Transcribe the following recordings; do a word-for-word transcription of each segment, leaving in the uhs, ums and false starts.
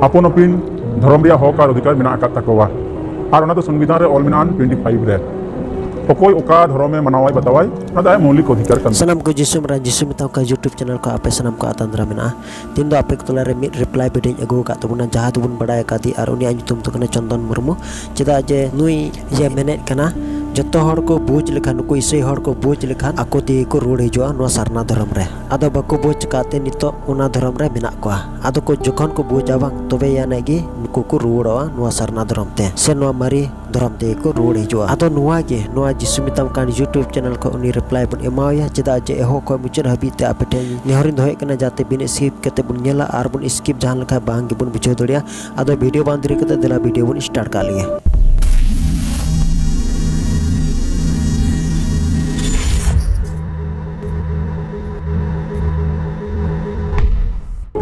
ᱟᱯᱟᱱ ᱟᱹᱯᱤᱱ ᱫᱷᱚᱨᱚᱢ ᱨᱮᱭᱟᱜ ᱦᱚᱠ ᱟᱨ ᱚᱫᱷᱤᱠᱟᱨ ᱢᱮᱱᱟᱜ ᱟᱠᱟᱫ ᱛᱟᱠᱚᱣᱟ᱾ ᱟᱨ ᱚᱱᱟ ᱫᱚ ᱥᱚᱝᱵᱤᱫᱷᱟᱱ ᱨᱮ ᱚᱞ ᱢᱮᱱᱟᱜᱼᱟ, ᱴᱩᱭᱮᱱᱴᱤ ᱯᱷᱟᱭᱤᱵᱷ ᱨᱮ᱾ ᱚᱠᱚᱭ ᱚᱠᱟ ᱫᱷᱚᱨᱚᱢᱮ ᱢᱟᱱᱟᱣᱟᱭ ᱵᱟᱛᱟᱣᱟᱭ, ᱚᱱᱟ ᱫᱚ ᱟᱭᱟᱜ ᱢᱳᱣᱞᱤᱠ ᱚᱫᱷᱤᱠᱟᱨ ᱠᱟᱱ ᱛᱟᱭᱟ᱾ ᱥᱟᱱᱟᱢ ᱠᱚ ᱡᱤᱥᱩ ᱢᱟᱨᱟᱝ ᱡᱤᱥᱩ ᱢᱮᱛᱟᱢ ᱠᱟᱱ YouTube ᱪᱮᱱᱮᱞ ᱠᱚ ᱟᱯᱮ ᱥᱟᱱᱟᱢ ᱠᱚ ᱟᱛᱟᱝ ᱫᱟᱨᱟᱢ ᱢᱮᱱᱟᱜᱼᱟ᱾ ᱛᱤᱦᱤᱧ ᱫᱚ ᱟᱯᱮ ᱠᱚ ᱛᱟᱞᱟᱨᱮ ᱢᱤᱫ ᱨᱤᱯᱞᱟᱭ ᱵᱷᱤᱰᱤᱭᱳᱧ ᱟᱹᱜᱩ ᱟᱠᱟᱫ ᱛᱟᱵᱚᱱᱟ, ᱡᱟᱦᱟᱸ ᱫᱚᱵᱚᱱ ᱵᱟᱲᱟᱭ ᱟᱠᱟᱫᱮ ᱟᱨ ᱩᱱᱤᱭᱟᱜ ᱧᱩᱛᱩᱢ ᱫᱚ ᱠᱟᱱᱟ ᱪᱚᱱᱫᱚᱱ ᱢᱩᱨᱢᱩ᱾ ᱪᱮᱫᱟᱜ ᱡᱮ ᱱᱩᱭ ᱡᱮ ᱢᱮᱱᱮᱫ ᱠᱟᱱᱟ, ᱡᱚᱛᱚ ᱦᱚᱲ ᱠᱚ ᱵᱩᱡᱽ ᱞᱮᱠᱷᱟᱱ, ᱱᱩᱠᱩ ᱤᱥᱟᱹᱭ ᱦᱚᱲ ᱠᱚ ᱵᱩᱡᱽ ᱞᱮᱠᱷᱟᱱ ᱟᱠᱚ ᱛᱮᱜᱮ ᱠᱚ ᱨᱩᱣᱟᱹᱲ ᱦᱤᱡᱩᱜᱼᱟ ᱱᱚᱣᱟ ᱥᱟᱨᱱᱟ ᱫᱷᱚᱨᱚᱢ ᱨᱮ᱾ ᱟᱫᱚ ᱵᱟᱠᱚ ᱵᱩᱡᱽ ᱟᱠᱟᱫ ᱛᱮ ᱱᱤᱛᱚᱜ ᱚᱱᱟ ᱫᱷᱚᱨᱚᱢ ᱨᱮ ᱢᱮᱱᱟᱜ ᱠᱚᱣᱟ᱾ ᱟᱫᱚ ᱠᱚ ᱡᱚᱠᱷᱚᱱ ᱠᱚ ᱵᱩᱡᱟ ᱵᱟᱝ, ᱛᱚᱵᱮ ᱟᱱᱟᱜ ᱜᱮ ᱱᱩᱠᱩ ᱠᱚ ᱨᱩᱣᱟᱹᱲᱚᱜᱼᱟ ᱱᱚᱣᱟ ᱥᱟᱨᱱᱟ ᱫᱷᱚᱨᱚᱢ ᱛᱮ, ᱥᱮ ᱱᱚᱣᱟ ᱢᱟᱨᱮ ᱫᱷᱚᱨᱚᱢ ᱛᱮᱜᱮ ᱠᱚ ᱨᱩᱣᱟᱹᱲ ᱦᱤᱡᱩᱜᱼᱟ᱾ ᱟᱫᱚ ᱱᱚᱣᱟ ᱜᱮ, ᱱᱚᱣᱟ ᱡᱤᱥᱩ ᱢᱮᱛᱟᱢ ᱠᱟᱱ YouTube ᱪᱮᱱᱮᱞ ᱠᱷᱚᱱ ᱩᱱᱤ ᱨᱤᱯᱞᱟᱭ ᱵᱚᱱ ᱮᱢᱟᱣᱟᱭᱟ᱾ ᱪᱮᱫᱟᱜ ᱡᱮ ᱮᱦᱚᱵ ᱠᱷᱚᱱ ᱢᱩᱪᱟᱹᱫ ᱦᱟᱹᱵᱤᱡ ᱛᱮ ᱟᱯᱮ ᱴᱷᱮᱱ ᱱᱮᱦᱚᱨᱤᱧ ᱫᱚᱦᱚᱭᱮᱫ ᱠᱟᱱᱟ, ᱡᱟᱛᱮ ᱵᱤᱱ skip ᱠᱟᱛᱮ ᱵᱚᱱ ᱧᱮᱞᱟ ᱟᱨ ᱵᱚᱱ skip ᱡᱟᱦᱟᱸ ᱞᱮᱠᱟ ᱵᱟᱝ ᱜᱮᱵᱚᱱ ᱵᱩᱡᱷᱟᱹᱣ ᱫᱟᱲᱮᱭᱟᱜᱼᱟ᱾ ᱟᱫᱚ ᱵᱷᱤᱰᱤᱭᱳ ᱵᱟᱝ ᱫᱮᱨᱤ ᱠᱟᱛᱮ ᱫᱮᱞᱟ ᱵᱷᱤᱰᱤᱭᱳ ᱵᱚᱱ start ᱠᱟᱜ ᱞᱮᱜᱮ᱾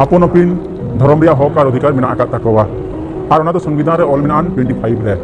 ᱟᱯᱟᱱ ᱟᱹᱯᱤᱱ ᱫᱷᱚᱨᱚᱢ ᱨᱮᱭᱟᱜ ᱦᱚᱠ ᱟᱨ ᱚᱫᱷᱤᱠᱟᱨ ᱢᱮᱱᱟᱜ ᱟᱠᱟᱫ ᱛᱟᱠᱚᱣᱟ᱾ ᱟᱨ ᱚᱱᱟ ᱫᱚ ᱥᱚᱝᱵᱤᱫᱷᱟᱱ ᱨᱮ ᱚᱞ ᱢᱮᱱᱟᱜᱼᱟ, ᱴᱩᱭᱮᱱᱴᱤ ᱯᱷᱟᱭᱤᱵᱷ ᱨᱮ᱾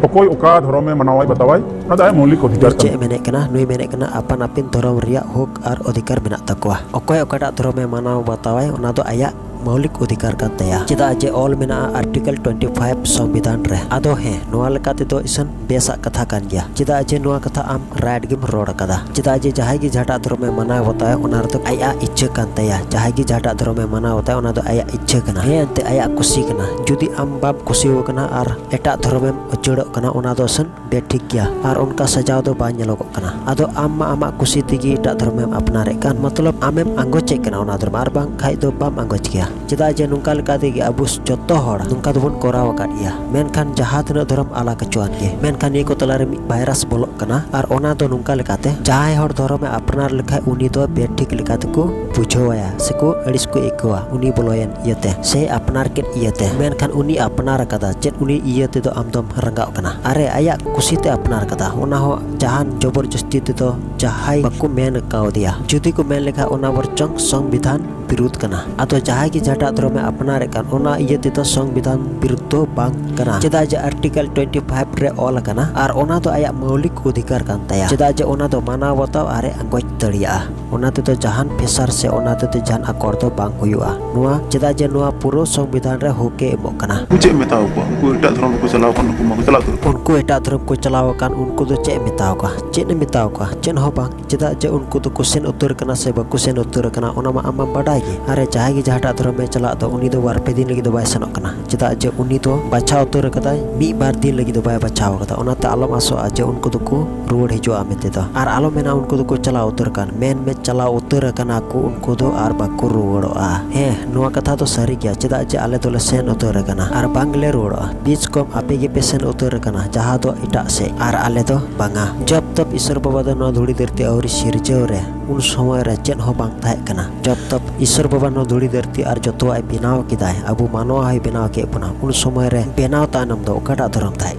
ᱚᱠᱚᱭ ᱚᱠᱟ ᱫᱷᱚᱨᱚᱢᱮ ᱢᱟᱱᱟᱣᱟᱭ ᱵᱟᱛᱟᱣᱟᱭ, ᱚᱱᱟ ᱫᱚ ᱟᱭᱟᱜ ᱢᱳᱣᱞᱤᱠ ᱚᱫᱷᱤᱠᱟᱨ ᱱᱩᱭ ᱪᱮᱫ ᱠᱟᱱᱟ᱾ ᱮ ᱢᱮᱱᱮᱫ ᱠᱟᱱᱟ? ᱱᱩᱭ ᱢᱮᱱᱮᱫ ᱠᱟᱱᱟ ᱟᱯᱟᱱ ᱟᱹᱯᱤᱱ ᱫᱷᱚᱨᱚᱢ ᱨᱮᱭᱟᱜ ᱦᱚᱠ ᱟᱨ ᱚᱫᱷᱤᱠᱟᱨ ᱢᱮᱱᱟᱜ ᱛᱟᱠᱚᱣᱟ᱾ ᱚᱠᱚᱭ ᱚᱠᱟᱴᱟᱜ ᱫᱷᱚᱨᱚᱢᱮ ᱢᱟᱱᱟᱣ ᱵᱟᱛᱟᱣᱟᱭ, ᱚᱱᱟ ᱫᱚ ᱟᱭᱟᱜ ᱢᱳᱣᱞᱤᱠ ᱚᱫᱷᱤᱠᱟᱨ ᱠᱟᱱ ᱛᱟᱭᱟ᱾ ᱪᱮᱫᱟᱜ ᱡᱮ ᱚᱞ ᱢᱮᱱᱟᱜᱼᱟ ᱟᱨᱴᱤᱠᱮᱞ ᱴᱩᱭᱮᱱᱴᱤ ᱯᱷᱟᱭᱤᱵᱷ ᱥᱚᱝᱵᱤᱫᱷᱟᱱ ᱨᱮ᱾ ᱟᱫᱚ ᱦᱮᱸ, ᱱᱚᱣᱟ ᱞᱮᱠᱟ ᱛᱮᱫᱚ ᱤᱥᱟᱹᱱ ᱵᱮᱥᱟᱜ ᱠᱟᱛᱷᱟ ᱠᱟᱱ ᱜᱮᱭᱟ᱾ ᱪᱮᱫᱟᱜ ᱡᱮ ᱱᱚᱣᱟ ᱠᱟᱛᱷᱟ ᱟᱢ ᱨᱟᱭᱤᱴ ᱜᱮᱢ ᱨᱚᱲ ᱟᱠᱟᱫᱟ᱾ ᱪᱮᱫᱟᱜ ᱡᱮ ᱡᱟᱦᱟᱸᱭ ᱜᱮ ᱡᱟᱦᱟᱸᱴᱟᱜ ᱫᱷᱚᱨᱚᱢᱮ ᱢᱟᱱᱟᱣ ᱵᱟᱛᱟᱣᱟ, ᱚᱱᱟ ᱨᱮᱫᱚ ᱟᱭᱟᱜ ᱤᱪᱪᱷᱟᱹ ᱠᱟᱱ ᱛᱟᱭᱟ᱾ ᱡᱟᱦᱟᱸᱭ ᱜᱮ ᱡᱟᱦᱟᱸᱴᱟᱜ ᱫᱷᱚᱨᱚᱢᱮ ᱢᱟᱱᱟᱣ ᱵᱟᱛᱟᱣᱟ, ᱚᱱᱟ ᱫᱚ ᱟᱭᱟᱜ ᱤᱪᱪᱷᱟᱹ ᱠᱟᱱᱟ᱾ ᱦᱮᱸ, ᱮᱱᱛᱮ ᱟᱭᱟᱜ ᱠᱩᱥᱤ ᱠᱟᱱᱟ᱾ ᱡᱩᱫᱤ ᱟᱢ ᱵᱟᱢ ᱠᱩᱥᱤ ᱟᱠᱟᱱᱟ ᱟᱨ ᱮᱴᱟᱜ ᱫᱷᱚᱨᱚᱢᱮᱢ ᱩᱪᱟᱹᱲᱚᱜ ᱠᱟᱱᱟ, ᱚᱱᱟ ᱫᱚ ᱥᱟᱹᱱ ᱵᱮᱴᱷᱤᱠ ᱜᱮᱭᱟ ᱟᱨ ᱚᱱᱠᱟ ᱥᱟᱡᱟᱣ ᱫᱚ ᱵᱟᱝ ᱧᱮᱞᱚᱜᱚᱜ ᱠᱟᱱᱟ᱾ ᱟᱫᱚ ᱟᱢ ᱢᱟ ᱟᱢᱟᱜ ᱠᱩᱥᱤ ᱛᱮᱜᱮ ᱮᱴᱟᱜ ᱫᱷᱚᱨᱚᱢᱮᱢ ᱟᱯᱱᱟᱨᱮᱫ ᱠᱟᱱ, ᱢᱚᱛᱞᱚᱵ ᱟᱢᱮᱢ ᱟᱸᱜᱚᱪᱮᱫ ᱠᱟᱱᱟ ᱚᱱᱟ ᱫᱷᱚᱨᱚᱢ, ᱟᱨ ᱵᱟᱝᱠᱷᱟᱡ ᱫᱚ ᱵᱟᱢ ᱟᱸᱜᱚᱪ ᱠᱮᱭᱟ᱾ ᱪᱮᱫᱟᱜ ᱡᱮ ᱱᱚᱝᱠᱟ ᱞᱮᱠᱟ ᱛᱮᱜᱮ ᱟᱵᱚ ᱡᱚᱛᱚ ᱦᱚᱲ ᱱᱚᱝᱠᱟ ᱫᱚᱵᱚᱱ ᱠᱚᱨᱟᱣ ᱟᱠᱟᱫ ᱜᱮᱭᱟ᱾ ᱢᱮᱱᱠᱷᱟᱱ ᱡᱟᱦᱟᱸ ᱛᱤᱱᱟᱹᱜ ᱫᱷᱚᱨᱚᱢ ᱟᱞᱟᱜᱽ ᱦᱚᱪᱚᱣᱟᱱ ᱜᱮ, ᱢᱮᱱᱠᱷᱟᱱ ᱱᱤᱭᱟᱹ ᱠᱚ ᱛᱟᱞᱟᱨᱮ ᱢᱤᱫ ᱵᱷᱟᱭᱨᱟᱥ ᱵᱚᱞᱚᱜ ᱠᱟᱱᱟ, ᱟᱨ ᱚᱱᱟ ᱫᱚ ᱱᱚᱝᱠᱟ ᱞᱮᱠᱟᱛᱮ, ᱡᱟᱦᱟᱸᱭ ᱦᱚᱲ ᱫᱷᱚᱨᱚᱢᱮ ᱟᱯᱱᱟᱨ ᱞᱮᱠᱷᱟᱡ ᱩᱱᱤ ᱫᱚ ᱵᱮᱴᱷᱤᱠ ᱞᱮᱠᱟ ᱛᱮᱠᱚ ᱵᱩᱡᱷᱟᱹᱣᱟᱭᱟ ᱥᱮᱠᱚ ᱟᱹᱲᱤᱥ ᱠᱚ ᱟᱹᱭᱠᱟᱹᱣᱟ, ᱩᱱᱤ ᱵᱚᱞᱚᱭᱮᱱ ᱤᱭᱟᱹᱛᱮ ᱥᱮ ᱟᱯᱱᱟᱨ ᱠᱮᱫ ᱤᱭᱟᱹᱛᱮ᱾ ᱢᱮᱱᱠᱷᱟᱱ ᱩᱱᱤ ᱟᱯᱱᱟᱨ ᱟᱠᱟᱫᱟ, ᱪᱮᱫ ᱩᱱᱤ ᱤᱭᱟᱹ ᱛᱮᱫᱚ ᱟᱢ ᱫᱚᱢ ᱨᱟᱸᱜᱟᱣ ᱠᱟᱱᱟ? ᱟᱨᱮ, ᱟᱭᱟᱜ ᱠᱩᱥᱤᱛᱮ ᱟᱯᱱᱟᱨ ᱟᱠᱟᱫᱟ, ᱚᱱᱟ ᱦᱚᱸ ᱡᱟᱦᱟᱱ ᱡᱚᱵᱚᱨ ᱡᱚᱥᱛᱤ ᱛᱮᱫᱚ ᱡᱟᱦᱟᱸᱭ ᱵᱟᱠᱚ ᱢᱮᱱ ᱠᱟᱣᱫᱮᱭᱟ᱾ ᱡᱩᱫᱤ ᱠᱚ ᱢᱮᱱ ᱞᱮᱠᱷᱟᱱ ᱚᱱᱟ ᱵᱚᱨᱪᱚᱝ ᱥᱚᱝᱵᱤᱫᱷᱟᱱ ᱵᱤᱨᱩᱫᱷ ᱠᱟᱱᱟ᱾ ᱟᱫᱚ ᱡᱟᱦᱟᱸᱭ ᱜᱮ ᱡᱟᱦᱟᱸᱴᱟᱜ ᱫᱷᱚᱨᱚᱢᱮ ᱟᱯᱱᱟᱨᱮᱫ ᱠᱟᱱ, ᱚᱱᱟ ᱤᱭᱟᱹ ᱛᱮᱫᱚ ᱥᱚᱝᱵᱤᱫᱷᱟᱱ ᱵᱤᱨᱩᱫᱷ ᱫᱚ ᱵᱟᱝ ᱠᱟᱱᱟ, ᱪᱮᱫᱟᱜ ᱡᱮ ᱟᱨᱴᱤᱠᱮᱞ ᱴᱩᱭᱮᱱᱴᱤ ᱯᱷᱟᱭᱤᱵᱷ ᱨᱮ ᱚᱞ ᱟᱠᱟᱱᱟ ᱟᱨ ᱚᱱᱟ ᱫᱚ ᱟᱭᱟᱜ ᱢᱳᱣᱞᱤᱠ ᱚᱫᱷᱤᱠᱟᱨ ᱠᱟᱱ ᱛᱟᱭᱟ᱾ ᱪᱮᱫᱟᱜ ᱡᱮ ᱚᱱᱟ ᱫᱚ ᱢᱟᱱᱟᱣ ᱵᱟᱛᱟᱣ ᱟᱨ ᱮ ᱟᱸᱜᱚᱪ ᱫᱟᱲᱮᱭᱟᱜᱼᱟ᱾ ᱚᱱᱟ ᱛᱮᱫᱚ ᱡᱟᱦᱟᱱ ᱯᱷᱮᱥᱟᱨ ᱥᱮ ᱚᱱᱟ ᱛᱮᱫᱚ ᱡᱟᱦᱟᱱ ᱟᱠᱚᱨ ᱫᱚ ᱵᱟᱝ ᱦᱩᱭᱩᱜᱼᱟ᱾ ᱱᱚᱣᱟ ᱪᱮᱫᱟᱜ ᱡᱮ ᱱᱚᱣᱟ ᱯᱩᱨᱟᱹ ᱥᱚᱝᱵᱤᱫᱷᱟᱱ ᱨᱮ ᱦᱚᱠ ᱮ ᱮᱢᱚᱜ ᱠᱟᱱᱟ᱾ ᱩᱱᱠᱩ ᱪᱮᱫ ᱮᱢ ᱢᱮᱛᱟᱣ ᱠᱚᱣᱟ? ᱩᱱᱠᱩ ᱮᱴᱟᱜ ᱫᱷᱚᱨᱚᱢ ᱨᱮᱠᱚ ᱪᱟᱞᱟᱣ ᱟᱠᱟᱱ, ᱩᱱᱠᱩ ᱢᱟᱠᱚ ᱪᱟᱞᱟᱜ ᱩᱛᱟᱹᱨ᱾ ᱩᱱᱠᱩ ᱮᱴᱟᱜ ᱫᱷᱚᱨᱚᱢ ᱠᱚ ᱪᱟᱞᱟᱣ ᱟᱠᱟᱱ, ᱩᱱᱠᱩ ᱫᱚ ᱪᱮᱫ ᱮᱢ ᱢᱮᱛᱟᱣ ᱠᱚᱣᱟ? ᱪᱮᱫ ᱮᱢ ᱢᱮᱛᱟᱣ ᱠᱚᱣᱟ? ᱪᱮᱫ ᱦᱚᱸ ᱵᱟᱝ᱾ ᱪᱮᱫᱟᱜ ᱡᱮ ᱩᱱᱠᱩ ᱫᱚᱠᱚ ᱥᱮᱱ ᱩᱛᱟᱹᱨ ᱟᱠᱟᱱᱟ ᱥᱮ ᱵᱟᱠᱚ ᱥᱮᱱ ᱩᱛᱟᱹᱨ ᱟᱠᱟᱱᱟ, ᱚᱱᱟ ᱢᱟ ᱟᱢ ᱢᱟᱢ ᱵᱟᱰᱟᱭ ᱜᱮ᱾ ᱟᱨ ᱡᱟᱦᱟᱸᱭ ᱜᱮ ᱡᱟᱦᱟᱸᱴᱟᱜ ᱫᱷᱚᱨᱚᱢᱮ ᱪᱟᱞᱟᱜ ᱫᱚ, ᱩᱱᱤ ᱫᱚ ᱵᱟᱨ ᱯᱮ ᱫᱤᱱ ᱞᱟᱹᱜᱤᱫ ᱫᱚ ᱵᱟᱭ ᱥᱮᱱᱚᱜ ᱠᱟᱱᱟ᱾ ᱪᱮᱫᱟᱜ ᱡᱮ ᱩᱱᱤ ᱫᱚ ᱵᱟᱪᱷᱟᱣ ᱩᱛᱟᱹᱨ ᱟᱠᱟᱫᱟᱭ, ᱢᱤᱫ ᱵᱟᱨ ᱫᱤᱱ ᱞᱟᱹᱜᱤᱫ ᱫᱚ ᱵᱟᱭ ᱵᱟᱪᱷᱟᱣ ᱟᱠᱟᱫᱟ᱾ ᱚᱱᱟᱛᱮ ᱟᱞᱚᱢ ᱟᱥᱚᱜᱼᱟ ᱡᱮ ᱩᱱᱠᱩ ᱫᱚᱠᱚ ᱨᱩᱣᱟᱹᱲ ᱦᱤᱡᱩᱜᱼᱟ ᱢᱮᱱᱛᱮ ᱫᱚ᱾ ᱟᱨ ᱟᱞᱚᱢ ᱢᱮᱱᱟ ᱩᱱᱠᱩ ᱫᱚᱠᱚ ᱪᱟᱞᱟᱣ ᱩᱛᱟᱹᱨ ᱟᱠᱟᱱ, ᱢᱮᱱ ᱢᱮ ᱪᱟᱞᱟᱣ ᱩᱛᱟᱹᱨ ᱟᱠᱟᱱᱟ ᱠᱚ, ᱩᱱᱠᱩ ᱫᱚ ᱟᱨ ᱵᱟᱠᱚ ᱨᱩᱣᱟᱹᱲᱚᱜᱼᱟ᱾ ᱦᱮᱸ, ᱱᱚᱣᱟ ᱠᱟᱛᱷᱟ ᱫᱚ ᱥᱟᱹᱨᱤ ᱜᱮᱭᱟ, ᱪᱮᱫᱟᱜ ᱡᱮ ᱟᱞᱮ ᱫᱚᱞᱮ ᱥᱮᱱ ᱩᱛᱟᱹᱨ ᱟᱠᱟᱱᱟ ᱟᱨ ᱵᱟᱝ ᱞᱮ ᱨᱩᱣᱟᱹᱲᱚᱜᱼᱟ᱾ ᱵᱤᱪ ᱠᱚᱢ ᱟᱯᱮ ᱜᱮᱯᱮ ᱥᱮᱱ ᱩᱛᱟᱹᱨ ᱟᱠᱟᱱᱟ, ᱡᱟᱦᱟᱸ ᱫᱚ ᱮᱴᱟᱜ ᱥᱮᱫ, ᱟᱨ ᱟᱞᱮ ᱫᱚ ᱵᱟᱝᱟ᱾ ᱡᱚᱵ ᱛᱚᱵ ᱤᱥᱚᱨ ᱵᱟᱵᱟ ᱫᱚ ᱱᱚᱣᱟ ᱫᱷᱩᱲᱤ ᱫᱷᱟᱹᱨᱛᱤ ᱟᱹᱣᱨᱤ ᱥᱤᱨᱡᱟᱹᱣ ᱨᱮ, ᱩᱱ ᱥᱚᱢᱚᱭ ᱨᱮ ᱪᱮᱫ ᱦᱚᱸ ᱵᱟᱝ ᱛᱟᱦᱮᱸ ᱠᱟᱱᱟ᱾ ᱡᱚᱵ ᱛᱚᱵ ᱤᱥᱚᱨ ᱵᱟᱵᱟ ᱱᱚᱣᱟ ᱫᱷᱩᱲᱤ ᱫᱷᱟᱹᱨᱛᱤ ᱟᱨ ᱡᱚᱛᱚᱣᱟᱜ ᱮ ᱵᱮᱱᱟᱣ ᱠᱮᱫᱟᱭ, ᱟᱵᱚ ᱢᱟᱱᱣᱟ ᱦᱚᱸᱭ ᱵᱮᱱᱟᱣ ᱠᱮᱫ ᱵᱚᱱᱟ, ᱩᱱ ᱥᱚᱢᱚᱭ ᱨᱮ ᱵᱮᱱᱟᱣ ᱛᱟᱭᱱᱚᱢ ᱫᱚ ᱚᱠᱟᱴᱟᱜ ᱫᱷᱚᱨᱚᱢ ᱛᱟᱦᱮᱸ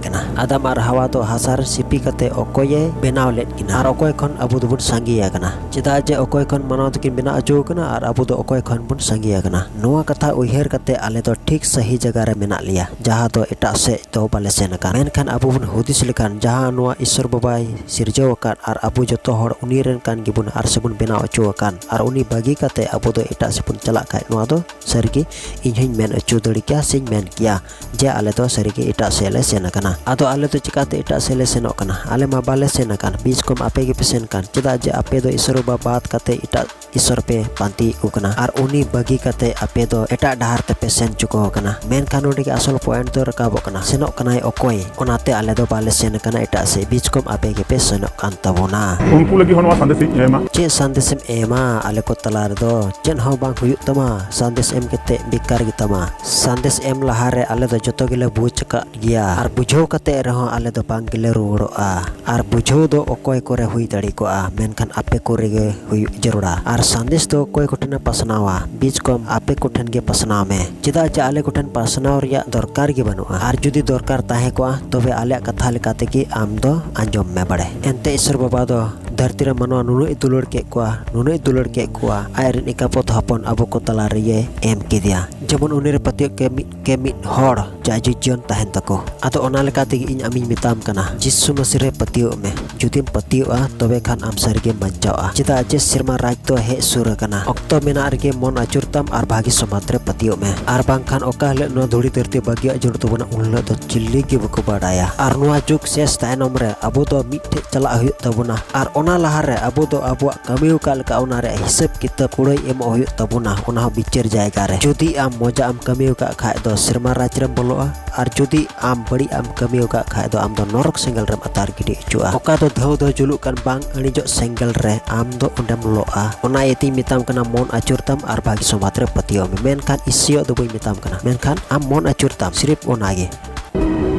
ᱠᱟᱱᱟ? ᱟᱫᱟᱢ ᱟᱨ ᱦᱟᱣᱟ ᱫᱚ ᱦᱟᱥᱟ ᱨᱮ ᱥᱤᱯᱤ ᱠᱟᱛᱮ ᱚᱠᱚᱭᱮ ᱵᱮᱱᱟᱣ ᱞᱮᱫ ᱠᱤᱱᱟ? ᱟᱨ ᱚᱠᱚᱭ ᱠᱷᱚᱱ ᱟᱵᱚ ᱫᱚᱵᱚᱱ ᱥᱟᱸᱜᱮ ᱟᱠᱟᱱᱟ? ᱪᱮᱫᱟᱜ ᱡᱮ ᱚᱠᱚᱭ ᱠᱷᱚᱱ ᱢᱟᱱᱣᱟ ᱫᱚᱠᱤᱱ ᱵᱮᱱᱟᱣ ᱦᱚᱪᱚ ᱟᱠᱟᱱᱟ ᱟᱨ ᱟᱵᱚ ᱫᱚ ᱚᱠᱚᱭ ᱠᱷᱚᱱ ᱵᱚᱱ ᱥᱟᱸᱜᱮ ᱟᱠᱟᱱᱟ? ᱱᱚᱣᱟ ᱠᱟᱛᱷᱟ ᱩᱭᱦᱟᱹᱨ ᱠᱟᱛᱮ ᱟᱞᱮ ᱫᱚ ᱴᱷᱤᱠ ᱥᱟᱹᱦᱤ ᱡᱟᱭᱜᱟ ᱨᱮ ᱢᱮᱱᱟᱜ ᱞᱮᱭᱟ, ᱡᱟᱦᱟᱸ ᱫᱚ ᱮᱴᱟᱜ ᱥᱮᱫ ᱫᱚ ᱵᱟᱞᱮ ᱥᱮᱱ ᱟᱠᱟᱱ᱾ ᱢᱮᱱᱠᱷᱟᱱ ᱟᱵᱚ ᱵᱚᱱ ᱦᱩᱫᱤᱥ ᱞᱮᱠᱷᱟᱱ, ᱡᱟᱦᱟᱸ ᱱᱚᱣᱟ ᱤᱥᱚᱨ ᱵᱟᱵᱟᱭ ᱥᱤᱨᱡᱟᱹᱣ ᱟᱠᱟᱫ ᱟᱨ ᱟᱵᱚ ᱡᱚᱛᱚ ᱦᱚᱲ ᱩᱱᱤ ᱨᱮᱱ ᱠᱟᱱ ᱜᱮᱵᱚᱱ ᱟᱨ ᱥᱮᱵᱚᱱ ᱵᱮᱱᱟᱣ ᱦᱚᱪᱚ ᱟᱠᱟᱱ, ᱟᱨ ᱩᱱᱤ ᱵᱟᱹᱜᱤ ᱠᱟᱛᱮ ᱟᱵᱚ ᱫᱚ ᱮᱴᱟᱜ ᱥᱮᱫ ᱵᱚᱱ ᱪᱟᱞᱟᱜ ᱠᱷᱟᱡ, ᱱᱚᱣᱟ ᱫᱚ ᱥᱟᱹᱨᱤᱜᱮ ᱤᱧ ᱦᱚᱧ ᱢᱮᱱ ᱦᱚᱪᱚ ᱫᱟᱲᱮ ᱠᱮᱭᱟ ᱥᱮᱧ ᱢᱮᱱ ᱠᱮᱭᱟ ᱡᱮ ᱟᱞᱮ ᱫᱚ ᱥᱟᱹᱨᱤᱜᱮ ᱮᱴᱟᱜ ᱥᱮᱫ ᱞᱮ ᱥᱮᱱ ᱟᱠᱟᱱᱟ᱾ ᱟᱫᱚ ᱟᱞᱮ ᱫᱚ ᱪᱤᱠᱟᱛᱮ ᱮᱴᱟᱜ ᱥᱮᱫ ᱞᱮ ᱥᱮᱱᱚᱜ ᱠᱟᱱᱟ? ᱟᱞᱮ ᱢᱟ ᱵᱟᱞᱮ ᱥᱮᱱ ᱟᱠᱟᱱ᱾ ᱵᱤᱪ ᱠᱚᱢ ᱟᱯᱮ ᱜᱮᱯᱮ ᱥᱮᱱ ᱠᱟᱱ᱾ ᱪᱮᱫᱟᱜ ᱡᱮ ᱟᱯᱮ ᱫᱚ ᱤᱥᱚᱨ ᱵᱟᱵᱟ ᱵᱟᱫ ᱠᱟᱛᱮ ᱮᱴᱟᱜ ᱤᱥᱚᱨ ᱯᱮ ᱯᱟᱱᱛᱮ ᱠᱚ ᱠᱟᱱᱟ ᱟᱨ ᱩᱱᱤ ᱵᱟᱹᱜᱤ ᱠᱟᱛᱮ ᱟᱯᱮ ᱫᱚ ᱮᱴᱟᱜ ᱰᱟᱦᱟᱨ ᱛᱮᱯᱮ ᱥᱮᱱ ᱪᱩᱠᱟᱹᱣ ᱟᱠᱟᱱᱟ᱾ ᱢᱮᱱᱠᱷᱟᱱ ᱱᱚᱰᱮ ᱜᱮ ᱟᱥᱚᱞ ᱯᱚᱭᱮᱱᱴ ᱫᱚ ᱨᱟᱠᱟᱵᱚᱜ ᱠᱟᱱᱟ, ᱥᱮᱱᱚᱜ ᱠᱟᱱᱟᱭ ᱚᱠᱚᱭ? ᱚᱱᱟᱛᱮ ᱟᱞᱮ ᱫᱚ ᱵᱟᱞᱮ ᱥᱮᱱ ᱟᱠᱟᱱᱟ ᱮᱴᱟᱜ ᱥᱮᱫ, ᱵᱤᱪ ᱠᱚᱢ ᱟᱯᱮ ᱜᱮᱯᱮ ᱥᱮᱱᱚᱜ ᱠᱟᱱ ᱛᱟᱵᱚᱱᱟ᱾ ᱩᱱᱠᱩ ᱞᱟᱹᱜᱤᱫ ᱦᱚᱸ ᱱᱚᱣᱟ ᱥᱟᱸᱫᱮᱥ ᱤᱧ ᱮᱢᱟ᱾ ᱪᱮᱫ ᱥᱟᱸᱫᱮᱥᱮᱢ ᱮᱢᱟ? ᱟᱞᱮ ᱠᱚ ᱛᱟᱞᱟ ᱨᱮᱫᱚ ᱪᱮᱫ ᱦᱚᱸ ᱵᱟᱝ ᱦᱩᱭᱩᱜ ᱛᱟᱢᱟ, ᱥᱟᱸᱫᱮᱥ ᱮᱢ ᱠᱟᱛᱮ ᱵᱮᱠᱟᱨ ᱜᱮ ᱛᱟᱢᱟ᱾ ᱥᱟᱸᱫᱮᱥ ᱮᱢ ᱞᱟᱦᱟᱨᱮ ᱟᱞᱮ ᱫᱚ ᱡᱚᱛᱚ ᱜᱮᱞᱮ ᱵᱩᱡᱽ ᱟᱠᱟᱫ ᱜᱮᱭᱟ, ᱟᱨ ᱵᱩᱡᱷᱟᱹᱣ ᱠᱟᱛᱮ ᱨᱮᱦᱚᱸ ᱟᱞᱮ ᱫᱚ ᱵᱟᱝ ᱜᱮᱞᱮ ᱨᱩᱣᱟᱹᱲᱚᱜᱼᱟ᱾ ᱟᱨ ᱵᱩᱡᱷᱟᱹᱣ ᱫᱚ ᱚᱠᱚᱭ ᱠᱚᱨᱮ ᱦᱩᱭ ᱫᱟᱲᱮ ᱠᱚᱜᱼᱟ, ᱢᱮᱱᱠᱷᱟᱱ ᱟᱯᱮ ᱠᱚᱨᱮ ᱜᱮ ᱦᱩᱭᱩᱜ ᱡᱟᱹᱨᱩᱲᱟ᱾ ᱟᱨ ᱥᱟᱸᱫᱮᱥ ᱫᱚ ᱚᱠᱚᱭ ᱠᱚᱴᱷᱮᱱᱮ ᱯᱟᱥᱱᱟᱣᱟ? ᱵᱤᱪ ᱠᱚᱢ ᱟᱯᱮ ᱠᱚᱴᱷᱮᱱ ᱜᱮ ᱯᱟᱥᱱᱟᱣ ᱢᱮ, ᱪᱮᱫᱟᱜ ᱡᱮ ᱟᱞᱮ ᱠᱚᱴᱷᱮᱱ ᱯᱟᱥᱱᱟᱣ ᱨᱮᱭᱟᱜ ᱫᱚᱨᱠᱟᱨ ᱜᱮ ᱵᱟᱹᱱᱩᱜᱼᱟ᱾ ᱟᱨ ᱡᱩᱫᱤ ᱫᱚᱨᱠᱟᱨ ᱛᱟᱦᱮᱸ ᱠᱚᱜᱼᱟ, ᱛᱚᱵᱮ ᱟᱞᱮᱭᱟᱜ ᱠᱟᱛᱷᱟ ᱞᱮᱠᱟ ᱛᱮᱜᱮ ᱟᱢ ᱫᱚ ᱟᱸᱡᱚᱢ ᱢᱮ ᱵᱟᱲᱮ᱾ ᱮᱱᱛᱮ ᱤᱥᱚᱨ ᱵᱟᱵᱟ ᱫᱚ ᱫᱷᱟᱹᱨᱛᱤ ᱨᱮ ᱢᱟᱱᱣᱟ ᱱᱩᱱᱟᱹᱜ ᱮ ᱫᱩᱞᱟᱹᱲ ᱠᱮᱫ ᱠᱚᱣᱟ, ᱱᱩᱱᱟᱹᱜ ᱮ ᱫᱩᱞᱟᱹᱲ ᱠᱮᱫ ᱠᱚᱣᱟ, ᱟᱡ ᱨᱮᱱ ᱮᱠᱟᱯᱚᱛ ᱦᱚᱯᱚᱱ ᱟᱵᱚ ᱠᱚ ᱛᱟᱞᱟ ᱨᱮᱭᱮ ᱮᱢ ᱠᱮᱫᱮᱭᱟ᱾ ᱡᱮᱢᱚᱱ ᱩᱱᱤ ᱨᱮ ᱯᱟᱹᱛᱭᱟᱹᱣ ᱠᱮ ᱢᱤᱫ ᱠᱮ ᱢᱤᱫ ᱦᱚᱲ ᱡᱟᱭᱡᱩᱜᱽ ᱡᱤᱭᱚᱱ ᱛᱟᱦᱮᱱ ᱛᱟᱠᱚ᱾ ᱟᱫᱚ ᱚᱱᱟ ᱞᱮᱠᱟ ᱛᱮᱜᱮ ᱤᱧ ᱟᱢᱤᱧ ᱢᱮᱛᱟᱢ ᱠᱟᱱᱟ, ᱡᱤᱥᱩ ᱢᱟᱹᱥᱤ ᱨᱮ ᱯᱟᱹᱛᱭᱟᱹᱣ ᱢᱮ᱾ ᱡᱩᱫᱤᱢ ᱯᱟᱹᱛᱭᱟᱹᱣᱼᱟ, ᱛᱚᱵᱮ ᱠᱷᱟᱱ ᱟᱢ ᱥᱟᱹᱨᱤᱜᱮᱢ ᱵᱟᱧᱪᱟᱣᱼᱟ᱾ ᱪᱮᱫᱟᱜ ᱡᱮ ᱥᱮᱨᱢᱟ ᱨᱟᱡᱽ ᱫᱚ ᱦᱮᱡ ᱥᱩᱨ ᱟᱠᱟᱱᱟ᱾ ᱚᱠᱛᱚ ᱢᱮᱱᱟᱜ ᱨᱮᱜᱮ ᱢᱚᱱ ᱟᱹᱪᱩᱨ ᱛᱟᱢ ᱟᱨ ᱵᱷᱟᱹᱜᱤ ᱥᱚᱢᱟᱡᱽ ᱨᱮ ᱯᱟᱹᱛᱭᱟᱹᱣ ᱢᱮ᱾ ᱟᱨ ᱵᱟᱝᱠᱷᱟᱱ ᱚᱠᱟ ᱦᱤᱞᱳᱜ ᱱᱚᱣᱟ ᱫᱷᱩᱲᱤ ᱫᱷᱟᱹᱨᱛᱤ ᱵᱟᱹᱜᱤᱭᱟᱜ ᱡᱟᱹᱨᱩᱲ ᱛᱟᱵᱚᱱᱟ, ᱩᱱ ᱦᱤᱞᱳᱜ ᱫᱚ ᱪᱤᱞᱤ ᱜᱮ ᱵᱟᱠᱚ ᱵᱟᱰᱟᱭᱟ᱾ ᱟᱨ ᱱᱚᱣᱟ ᱡᱩᱜᱽ ᱥᱮᱥ ᱛᱟᱭᱱᱚᱢ ᱨᱮ ᱟᱵᱚ ᱫᱚ ᱢᱤᱫ ᱴᱷᱮᱡ ᱪᱟᱞᱟᱜ ᱦᱩᱭᱩᱜ ᱛᱟᱵᱚᱱᱟ᱾ ᱟᱨ ᱚᱱᱟ ᱞᱟᱦᱟᱨᱮ ᱟᱵᱚ ᱫᱚ ᱟᱵᱚᱣᱟᱜ ᱠᱟᱹᱢᱤ ᱟᱠᱟᱫ ᱞᱮᱠᱟ ᱚᱱᱟ ᱨᱮᱭᱟᱜ ᱦᱤᱥᱟᱹᱵ ᱠᱤᱛᱟᱹᱵ ᱠᱩᱲᱟᱹᱭ ᱮᱢᱚᱜ ᱦᱩᱭᱩᱜ ᱛᱟᱵᱚᱱᱟ, ᱚᱱᱟ ᱦᱚᱸ ᱵᱤᱪᱟᱹᱨ ᱡᱟᱭᱜᱟ ᱨᱮ᱾ ᱡᱩᱫᱤ ᱟᱢ ᱢᱚᱡᱟ ᱮᱢ ᱠᱟᱹᱢᱤ ᱟᱠᱟᱫ ᱠᱷᱟᱡ ᱫᱚ ᱥᱮᱨᱢᱟ ᱨᱟᱡᱽ ᱨᱮᱢ ᱵᱚᱞᱚᱜᱼᱟ, ᱟᱨ ᱡᱩᱫᱤ ᱟᱢ ᱵᱟᱹᱲᱤᱡ ᱮᱢ ᱠᱟᱹᱢᱤ ᱟᱠᱟᱫ ᱠᱷᱟᱡ ᱫᱚ ᱟᱢ ᱫᱚ ᱱᱚᱨᱚᱠ ᱥᱮᱸᱜᱮᱞ ᱨᱮᱢ ᱟᱛᱟᱨ ᱜᱤᱰᱤ ᱦᱚᱪᱚᱜᱼᱟ᱾ ᱚᱠᱟ ᱫᱚ ᱫᱷᱟᱹᱣ ᱫᱷᱟᱹᱣ ᱡᱩᱞᱩᱜ ᱠᱟᱱ ᱵᱟᱝ ᱟᱹᱬᱤᱡᱚᱜ ᱥᱮᱸᱜᱮᱞ ᱨᱮ ᱟᱢ ᱫᱚ ᱚᱸᱰᱮᱢ ᱞᱚᱜᱼᱟ᱾ ᱚᱱᱟ ᱤᱭᱟᱹᱛᱮᱧ ᱢᱮᱛᱟᱢ ᱠᱟᱱᱟ, ᱢᱚᱱ ᱟᱹᱪᱩᱨ ᱛᱟᱢ ᱟᱨ ᱵᱷᱟᱹᱜᱤ ᱥᱚᱢᱟᱡᱽ ᱨᱮ ᱯᱟᱹᱛᱭᱟᱹᱣ ᱢᱮ᱾ ᱢᱮᱱᱠᱷᱟᱱ ᱤᱥᱤᱭᱚᱜ ᱫᱚ ᱵᱟᱹᱧ ᱢᱮᱛᱟᱢ ᱠᱟᱱᱟ, ᱢᱮᱱᱠᱷᱟᱱ ᱟᱢ ᱢᱚᱱ ᱟᱹᱪᱩᱨ ᱛᱟᱢ, ᱥᱤᱨᱤᱯ ᱚᱱᱟᱜᱮ᱾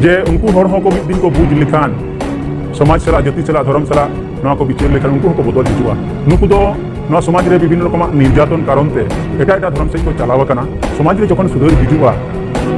ᱡᱮ ᱩᱱᱠᱩ ᱦᱚᱲ ᱦᱚᱸᱠᱚ ᱢᱤᱫ ᱫᱤᱱ ᱠᱚ ᱵᱩᱡᱽ ᱞᱮᱠᱷᱟᱱ, ᱥᱚᱢᱟᱡᱽ ᱥᱟᱞᱟᱜ, ᱡᱟᱹᱛᱤ ᱥᱟᱞᱟᱜ, ᱫᱷᱚᱨᱚᱢ ᱥᱟᱞᱟᱜ ᱱᱚᱣᱟ ᱠᱚ ᱵᱤᱪᱟᱹᱨ ᱞᱮᱠᱷᱟᱱ ᱩᱱᱠᱩ ᱦᱚᱸᱠᱚ ᱵᱚᱫᱚᱞ ᱦᱤᱡᱩᱜᱼᱟ᱾ ᱱᱩᱠᱩ ᱫᱚ ᱱᱚᱣᱟ ᱥᱚᱢᱟᱡᱽ ᱨᱮ ᱵᱤᱵᱷᱤᱱᱱᱚ ᱨᱚᱠᱚᱢᱟᱜ ᱱᱤᱨᱡᱟᱛᱚᱱ ᱠᱟᱨᱚᱱ ᱛᱮ ᱮᱴᱟᱜ ᱮᱴᱟᱜ ᱫᱷᱚᱨᱚᱢ ᱥᱮᱫ ᱠᱚ ᱪᱟᱞᱟᱣ ᱟᱠᱟᱱᱟ᱾ ᱥᱚᱢᱟᱡᱽ ᱨᱮ ᱡᱚᱠᱷᱚᱱ ᱥᱩᱫᱷᱟᱹᱨ ᱦᱤᱡᱩᱜᱼᱟ,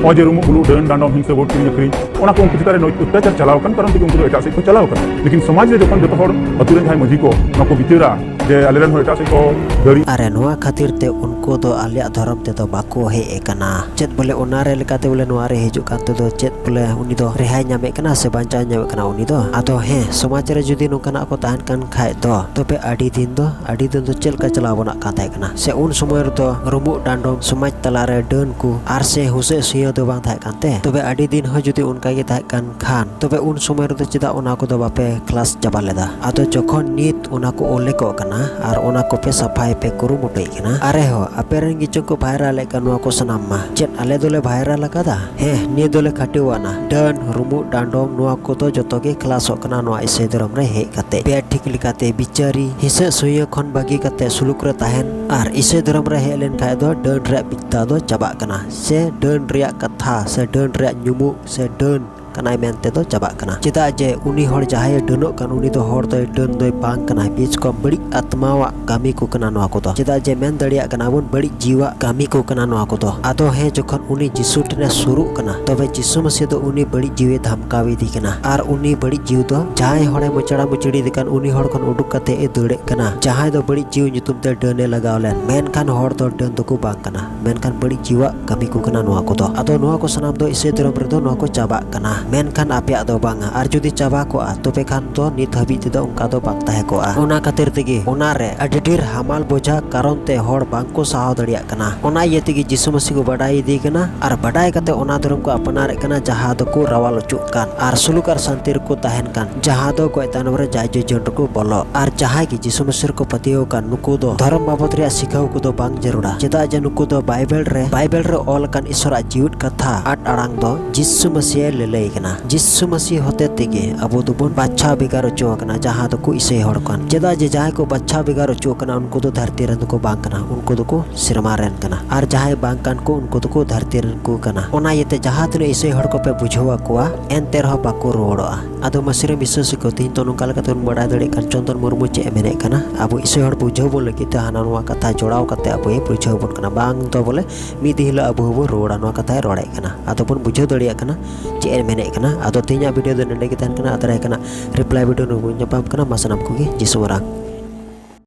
ᱱᱚᱜᱼᱚᱭ ᱡᱮ ᱨᱩᱢᱩᱜ ᱵᱩᱞᱩᱜ, ᱰᱟᱹᱱ ᱰᱟᱸᱰᱚᱢ, ᱦᱤᱝᱥᱟᱹ, ᱵᱷᱳᱴ ᱠᱤᱨᱤᱧ ᱟᱹᱠᱷᱨᱤᱧ, ᱚᱱᱟ ᱠᱚ ᱩᱱᱠᱩ ᱪᱮᱛᱟᱱ ᱨᱮ ᱱᱚᱡ-, ᱚᱛᱛᱟᱪᱟᱨ ᱪᱟᱞᱟᱣ ᱟᱠᱟᱱ ᱠᱟᱨᱚᱱ ᱛᱮᱜᱮ ᱩᱱᱠᱩ ᱫᱚ ᱮᱴᱟᱜ ᱥᱮᱫ ᱠᱚ ᱪᱟᱞᱟᱣ ᱟᱠᱟᱱᱟ᱾ ᱞᱮᱠᱤᱱ ᱥᱚᱢᱟᱡᱽ ᱨᱮ ᱡᱚᱠᱷᱚᱱ ᱡᱚᱛᱚ ᱦᱚᱲ, ᱟᱹᱛᱩ ᱨᱮᱱ ᱡᱟᱦᱟᱸᱭ ᱢᱟᱹᱡᱷᱤ ᱠᱚ ᱱᱚᱣᱟ ᱠᱚ ᱵᱤᱪᱟᱹᱨᱟ ᱡᱮ ᱟᱞᱮ ᱨᱮᱱ ᱦᱚᱸ ᱮᱴᱟᱜ ᱥᱮᱫ ᱠᱚ ᱫᱟᱹᱲ ᱟᱨᱮ, ᱱᱚᱣᱟ ᱠᱷᱟᱹᱛᱤᱨ ᱛᱮ ᱩᱱᱠᱩ ᱫᱚ ᱟᱞᱮᱭᱟᱜ ᱫᱷᱚᱨᱚᱢ ᱛᱮᱫᱚ ᱵᱟᱠᱚ ᱦᱮᱡ ᱟᱠᱟᱱᱟ᱾ ᱪᱮᱫ ᱵᱚᱞᱮ ᱚᱱᱟ ᱨᱮ ᱞᱮᱠᱟᱛᱮ ᱵᱚᱞᱮ ᱱᱚᱣᱟ ᱨᱮ ᱦᱤᱡᱩᱜ ᱠᱟᱱ ᱛᱮᱫᱚ ᱪᱮᱫ ᱵᱚᱞᱮ ᱩᱱᱤ ᱫᱚ ᱨᱮᱦᱟᱭ ᱧᱟᱢᱮᱫ ᱠᱟᱱᱟ ᱥᱮ ᱵᱟᱧᱪᱟᱣ ᱧᱟᱢᱮᱫ ᱠᱟᱱᱟ ᱩᱱᱤ ᱫᱚ? ᱟᱫᱚ ᱦᱮᱸ, ᱥᱚᱢᱟᱡᱽ ᱨᱮ ᱡᱩᱫᱤ ᱱᱚᱝᱠᱟᱱᱟᱜ ᱠᱚ ᱛᱟᱦᱮᱱ ᱠᱟᱱ ᱠᱷᱟᱡ ᱫᱚ, ᱛᱚᱵᱮ ᱟᱹᱰᱤ ᱫᱤᱱ ᱫᱚ, ᱟᱹᱰᱤ ᱫᱤᱱ ᱫᱚ ᱪᱮᱫ ᱞᱮᱠᱟ ᱪᱟᱞᱟᱣ ᱵᱚᱱᱟᱜ ᱠᱟᱱ ᱛᱟᱦᱮᱸ ᱠᱟᱱᱟ? ᱥᱮ ᱩᱱ ᱥᱚᱢᱚᱭ ᱨᱮᱫᱚ ᱨᱩᱢᱩᱜ ᱰᱟᱸᱰᱚᱢ, ᱥᱚᱢᱟᱡᱽ ᱛᱟᱞᱟᱨᱮ ᱰᱟᱹᱱ ᱠᱚ ᱟᱨ ᱥᱮ ᱦᱩᱸᱥᱟᱹᱜ ᱥᱩᱭᱟᱹ ᱫᱚ ᱵᱟᱝ ᱛᱟᱦᱮᱸ ᱠᱟᱱ ᱛᱮ? ᱛᱚᱵᱮ ᱟᱹᱰᱤ ᱫᱤᱱ ᱦᱚᱸ ᱡᱩᱫᱤ ᱚᱱᱠᱟ ᱜᱮ ᱛᱟᱦᱮᱸ ᱠᱟᱱ ᱠᱷᱟᱱ, ᱛᱚᱵᱮ ᱩᱱ ᱥᱚᱢᱚᱭ ᱨᱮᱫᱚ ᱪᱮᱫᱟᱜ ᱚᱱᱟ ᱠᱚᱫᱚ ᱵᱟᱯᱮ ᱠᱞᱟᱥ ᱪᱟᱵᱟ ᱞᱮᱫᱟ? ᱟᱫᱚ ᱡᱚᱠᱷᱚᱱ ᱱᱤᱛ ᱚᱱᱟ ᱠᱚ ᱚᱞᱮᱠᱚᱜ ᱠᱟᱱᱟ ᱟᱨ ᱚᱱᱟ ᱠᱚᱯᱮ ᱥᱟᱯᱷᱟᱭ ᱯᱮ ᱠᱩᱨᱩᱢᱩᱴᱩᱭᱮᱫ ᱠᱟᱱᱟ, ᱟᱨᱮ ᱦᱚᱸ ᱟᱯᱮ ᱨᱮᱱ ᱜᱮ ᱪᱚᱝ ᱠᱚ ᱵᱷᱟᱭᱨᱟᱞᱮᱫ ᱠᱟᱱ ᱱᱚᱣᱟ ᱠᱚ ᱥᱟᱱᱟᱢ ᱢᱟ᱾ ᱪᱮᱫ ᱟᱞᱮ ᱫᱚᱞᱮ ᱵᱷᱟᱭᱨᱟᱞ ᱟᱠᱟᱫᱟ? ᱦᱮᱸ, ᱱᱤᱭᱟᱹ ᱫᱚᱞᱮ ᱠᱷᱟᱹᱴᱤᱣᱟᱱᱟ᱾ ᱰᱟᱹᱱ, ᱨᱩᱢᱩᱜ, ᱰᱟᱸᱰᱚᱢ, ᱱᱚᱣᱟ ᱠᱚᱫᱚ ᱡᱚᱛᱚ ᱜᱮ ᱠᱞᱟᱥᱚᱜ ᱠᱟᱱᱟ ᱱᱚᱣᱟ ᱤᱥᱟᱹᱭ ᱫᱷᱚᱨᱚᱢ ᱨᱮ ᱦᱮᱡ ᱠᱟᱛᱮ᱾ ᱵᱮ ᱴᱷᱤᱠ ᱞᱮᱠᱟᱛᱮ ᱵᱤᱪᱟᱹᱨᱤ, ᱦᱤᱥᱟᱹ ᱥᱩᱭᱟᱹ ᱠᱷᱚᱱ ᱵᱟᱹᱜᱤ ᱠᱟᱛᱮ ᱥᱩᱞᱩᱠ ᱨᱮ ᱛᱟᱦᱮᱱ ᱟᱨ ᱤᱥᱟᱹᱭ ᱫᱷᱚᱨᱚᱢ ᱨᱮ ᱦᱮᱡ ᱞᱮᱱ ᱠᱷᱟᱡ ᱫᱚ ᱰᱟᱹᱱ ᱨᱮᱭᱟᱜ ᱵᱤᱫᱽᱫᱟ ᱫᱚ ᱪᱟᱵᱟᱜ ᱠᱟᱱᱟ, ᱥᱮ ᱰᱟᱹᱱ ᱨᱮᱭᱟᱜ ᱠᱟᱛᱷᱟ, ᱥᱮ ᱰᱟᱹᱱ ᱨᱮᱭᱟᱜ ᱧᱩᱢᱩᱜ, ᱥᱮ ᱰᱟᱹᱱ ᱠᱟᱱᱟᱭ ᱢᱮᱱᱛᱮ ᱫᱚ ᱪᱟᱵᱟᱜ ᱠᱟᱱᱟ᱾ ᱪᱮᱫᱟᱜ ᱡᱮ ᱩᱱᱤ ᱦᱚᱲ ᱡᱟᱦᱟᱸᱭᱮ ᱰᱟᱹᱱᱚᱜ ᱠᱟᱱ, ᱩᱱᱤ ᱫᱚ ᱦᱚᱲ ᱫᱚᱭ ᱰᱟᱹᱱ ᱫᱚᱭ ᱵᱟᱝ ᱠᱟᱱᱟᱭ, ᱵᱮᱥ ᱠᱚᱢ ᱵᱟᱹᱲᱤᱡ ᱟᱛᱢᱟᱣᱟᱜ ᱠᱟᱹᱢᱤ ᱠᱚ ᱠᱟᱱᱟ ᱱᱚᱣᱟ ᱠᱚᱫᱚ᱾ ᱪᱮᱫᱟᱜ ᱡᱮ ᱢᱮᱱ ᱫᱟᱲᱮᱭᱟᱜ ᱠᱟᱱᱟ ᱵᱚᱱ ᱵᱟᱹᱲᱤᱡ ᱡᱤᱣᱤᱣᱟᱜ ᱠᱟᱹᱢᱤ ᱠᱚ ᱠᱟᱱᱟ ᱱᱚᱣᱟ ᱠᱚᱫᱚ᱾ ᱟᱫᱚ ᱦᱮᱸ, ᱡᱚᱠᱷᱚᱱ ᱩᱱᱤ ᱡᱤᱥᱩ ᱴᱷᱮᱱᱮ ᱥᱩᱨᱩᱜ ᱠᱟᱱᱟ, ᱛᱚᱵᱮ ᱡᱤᱥᱩ ᱢᱟᱹᱥᱤ ᱫᱚ ᱩᱱᱤ ᱵᱟᱹᱲᱤᱡ ᱡᱤᱣᱤ ᱫᱷᱟᱢᱠᱟᱣ ᱮᱫᱮ ᱠᱟᱱᱟ᱾ ᱟᱨ ᱩᱱᱤ ᱵᱟᱹᱲᱤᱡ ᱡᱤᱣᱤ ᱫᱚ ᱡᱟᱦᱟᱸᱭ ᱦᱚᱲᱮ ᱢᱚᱪᱲᱟ ᱢᱩᱪᱲᱤᱭᱮᱫᱮ ᱠᱟᱱ, ᱩᱱᱤ ᱦᱚᱲ ᱠᱷᱚᱱ ᱩᱰᱩᱠ ᱠᱟᱛᱮ ᱮ ᱫᱟᱹᱲᱮᱫ ᱠᱟᱱᱟ, ᱡᱟᱦᱟᱸᱭ ᱫᱚ ᱵᱟᱹᱲᱤᱡ ᱡᱤᱣᱤ ᱧᱩᱛᱩᱢ ᱛᱮ ᱰᱟᱹᱱ ᱮ ᱞᱟᱜᱟᱣ ᱞᱮᱱ᱾ ᱢᱮᱱᱠᱷᱟᱱ ᱦᱚᱲ ᱫᱚ ᱰᱟᱹᱱ ᱫᱚᱠᱚ ᱵᱟᱝ ᱠᱟᱱᱟ, ᱢᱮᱱᱠᱷᱟᱱ ᱵᱟᱹᱲᱤᱡ ᱡᱤᱣᱤᱣᱟᱜ ᱠᱟᱹᱢᱤ ᱠᱚ ᱠᱟᱱᱟ ᱱᱚᱣᱟ ᱠᱚᱫᱚ᱾ ᱟᱫᱚ ᱱᱚᱣᱟ ᱠᱚ ᱥᱟᱱᱟᱢ ᱫᱚ ᱤᱥᱟᱹᱭ ᱫᱷᱚᱨᱚᱢ ᱨᱮᱫᱚ ᱱᱚᱣᱟ ᱠᱚ ᱪᱟᱵᱟᱜ ᱠᱟᱱᱟ, ᱢᱮᱱᱠᱷᱟᱱ ᱟᱯᱮᱭᱟᱜ ᱫᱚ ᱵᱟᱝᱟ᱾ ᱟᱨ ᱡᱩᱫᱤ ᱪᱟᱵᱟ ᱠᱚᱜᱼᱟ, ᱛᱚᱵᱮ ᱠᱷᱟᱱ ᱫᱚ ᱱᱤᱛ ᱦᱟᱹᱵᱤᱡ ᱛᱮᱫᱚ ᱚᱱᱠᱟ ᱫᱚ ᱵᱟᱝ ᱛᱟᱦᱮᱸ ᱠᱚᱜᱼᱟ᱾ ᱚᱱᱟ ᱠᱷᱟᱹᱛᱤᱨ ᱛᱮᱜᱮ ᱚᱱᱟᱨᱮ ᱟᱹᱰᱤ ᱰᱷᱮᱨ ᱦᱟᱢᱟᱞ ᱵᱚᱡᱷᱟ ᱠᱟᱨᱚᱱ ᱛᱮ ᱦᱚᱲ ᱵᱟᱝ ᱠᱚ ᱥᱟᱦᱟᱣ ᱫᱟᱲᱮᱭᱟᱜ ᱠᱟᱱᱟ᱾ ᱚᱱᱟ ᱤᱭᱟᱹ ᱛᱮᱜᱮ ᱡᱤᱥᱩ ᱢᱟᱹᱥᱤ ᱠᱚ ᱵᱟᱰᱟᱭ ᱤᱫᱤ ᱠᱟᱱᱟ ᱟᱨ ᱵᱟᱰᱟᱭ ᱠᱟᱛᱮ ᱚᱱᱟ ᱫᱷᱚᱨᱚᱢ ᱠᱚ ᱟᱯᱱᱟᱨᱮᱫ ᱠᱟᱱᱟ, ᱡᱟᱦᱟᱸ ᱫᱚᱠᱚ ᱨᱟᱣᱟᱞ ᱚᱪᱚᱜ ᱠᱟᱱ ᱟᱨ ᱥᱩᱞᱩᱠ ᱟᱨ ᱥᱟᱱᱛᱤ ᱨᱮᱠᱚ ᱛᱟᱦᱮᱱ ᱠᱟᱱ, ᱡᱟᱦᱟᱸ ᱫᱚ ᱜᱚᱡ ᱛᱟᱭᱱᱚᱢ ᱨᱮ ᱡᱟᱭ ᱡᱚᱡᱚᱱ ᱨᱮᱠᱚ ᱵᱚᱞᱚᱜ᱾ ᱟᱨ ᱡᱟᱦᱟᱸᱭ ᱜᱮ ᱡᱤᱥᱩ ᱢᱟᱹᱥᱤ ᱨᱮᱠᱚ ᱯᱟᱹᱛᱭᱟᱹᱣ ᱟᱠᱟᱱ, ᱱᱩᱠᱩ ᱫᱚ ᱫᱷᱚᱨᱚᱢ ᱵᱟᱵᱚᱫ ᱨᱮᱭᱟᱜ ᱥᱤᱠᱷᱟᱹᱣ ᱠᱚᱫᱚ ᱵᱟᱝ ᱡᱟᱹᱨᱩᱲᱟ, ᱪᱮᱫᱟᱜ ᱡᱮ ᱱᱩᱠᱩ ᱫᱚ ᱵᱟᱭᱵᱮᱞ ᱨᱮ, ᱵᱟᱭᱵᱮᱞ ᱨᱮ ᱚᱞ ᱟᱠᱟᱱ ᱤᱥᱚᱨᱟᱜ ᱡᱤᱣᱤᱫ ᱠᱟᱛᱷᱟ ᱟᱴ ᱟᱲᱟᱝ ᱫᱚ ᱡᱤᱥᱩ ᱢᱟᱹᱥᱤᱭᱮ ᱞᱟᱹᱞᱟᱹᱭ ᱠᱟᱱᱟ᱾ ᱡᱤᱥᱩ ᱢᱟᱹᱥᱤ ᱦᱚᱛᱮ ᱛᱮᱜᱮ ᱟᱵᱚ ᱫᱚᱵᱚᱱ ᱵᱟᱪᱷᱟᱣ ᱵᱷᱮᱜᱟᱨ ᱦᱚᱪᱚ ᱟᱠᱟᱱᱟ, ᱡᱟᱦᱟᱸ ᱫᱚᱠᱚ ᱤᱥᱟᱹᱭ ᱦᱚᱲ ᱠᱟᱱ᱾ ᱪᱮᱫᱟᱜ ᱡᱮ ᱡᱟᱦᱟᱸᱭ ᱠᱚ ᱵᱟᱪᱷᱟᱣ ᱵᱷᱮᱜᱟᱨ ᱦᱚᱪᱚ ᱟᱠᱟᱱᱟ, ᱩᱱᱠᱩ ᱫᱚ ᱫᱷᱟᱹᱨᱛᱤ ᱨᱮᱱ ᱫᱚᱠᱚ ᱵᱟᱝ ᱠᱟᱱᱟ, ᱩᱱᱠᱩ ᱫᱚᱠᱚ ᱥᱮᱨᱢᱟ ᱨᱮᱱ ᱠᱟᱱᱟ᱾ ᱟᱨ ᱡᱟᱦᱟᱸᱭ ᱵᱟᱝ ᱠᱟᱱ ᱠᱚ, ᱩᱱᱠᱩ ᱫᱚᱠᱚ ᱫᱷᱟᱹᱨᱛᱤ ᱨᱮᱱ ᱠᱚ ᱠᱟᱱᱟ᱾ ᱚᱱᱟ ᱤᱭᱟᱹᱛᱮ ᱡᱟᱦᱟᱸ ᱛᱤᱱᱟᱹᱜ ᱤᱥᱟᱹᱭ ᱦᱚᱲ ᱠᱚᱯᱮ ᱵᱩᱡᱷᱟᱹᱣ ᱟᱠᱚᱣᱟ, ᱮᱱᱛᱮ ᱨᱮᱦᱚᱸ ᱵᱟᱠᱚ ᱨᱩᱣᱟᱹᱲᱚᱜᱼᱟ᱾ ᱟᱫᱚ ᱢᱟᱹᱥᱤᱨᱮ ᱢᱤᱥᱟᱹ ᱥᱤᱠᱷᱟᱹᱣ, ᱛᱮᱦᱮᱧ ᱫᱚ ᱱᱚᱝᱠᱟ ᱞᱮᱠᱟᱛᱮ ᱵᱚᱱ ᱵᱟᱲᱟᱭ ᱫᱟᱲᱮᱭᱟᱜ ᱠᱟᱱ ᱪᱚᱱᱫᱚᱱ ᱢᱩᱨᱢᱩ ᱪᱮᱫ ᱮ ᱢᱮᱱᱮᱫ ᱠᱟᱱᱟ᱾ ᱟᱵᱚ ᱤᱥᱟᱹᱭ ᱦᱚᱲ ᱵᱩᱡᱷᱟᱹᱣ ᱵᱚᱱ ᱞᱟᱹᱜᱤᱫ ᱛᱮ ᱦᱟᱱᱟ ᱱᱚᱣᱟ ᱠᱟᱛᱷᱟ ᱡᱚᱲᱟᱣ ᱠᱟᱛᱮ ᱟᱵᱚᱭ ᱵᱩᱡᱷᱟᱹᱣ ᱵᱚᱱ ᱠᱟᱱᱟ, ᱵᱟᱝ ᱫᱚ ᱵᱚᱞᱮ ᱢᱤᱫ ᱫᱤᱱ ᱦᱤᱞᱳᱜ ᱟᱵᱚ ᱦᱚᱸᱵᱚᱱ ᱨᱩᱣᱟᱹᱲᱟ, ᱱᱚᱣᱟ ᱠᱟᱛᱷᱟᱭ ᱨᱚᱲᱮᱫ ᱠᱟᱱᱟ᱾ ᱟᱫᱚ ᱵᱚᱱ ᱵᱩᱡᱷᱟᱹᱣ ᱫᱟᱲᱮᱭᱟᱜ ᱠᱟᱱᱟ ᱪᱮᱫ ᱮ ᱢᱮᱱᱮᱫ ᱠᱟᱱᱟ᱾ ᱟᱫᱚ ᱛᱮᱦᱮᱧᱟᱜ ᱵᱷᱤᱰᱤᱭᱳ ᱫᱚ ᱱᱚᱸᱰᱮ ᱜᱮ ᱛᱟᱦᱮᱱ ᱠᱟᱱᱟ᱾ ᱟᱨ ᱫᱟᱨᱟᱭ ᱠᱟᱱᱟ ᱨᱤᱯᱞᱟᱭ ᱵᱷᱤᱰᱤᱭᱳ ᱨᱮᱵᱚᱱ ᱧᱟᱯᱟᱢ ᱠᱟᱱᱟ᱾ ᱢᱟ ᱥᱟᱱᱟᱢ ᱠᱚᱜᱮ ᱡᱤᱥᱩ ᱢᱟᱨᱟᱝ᱾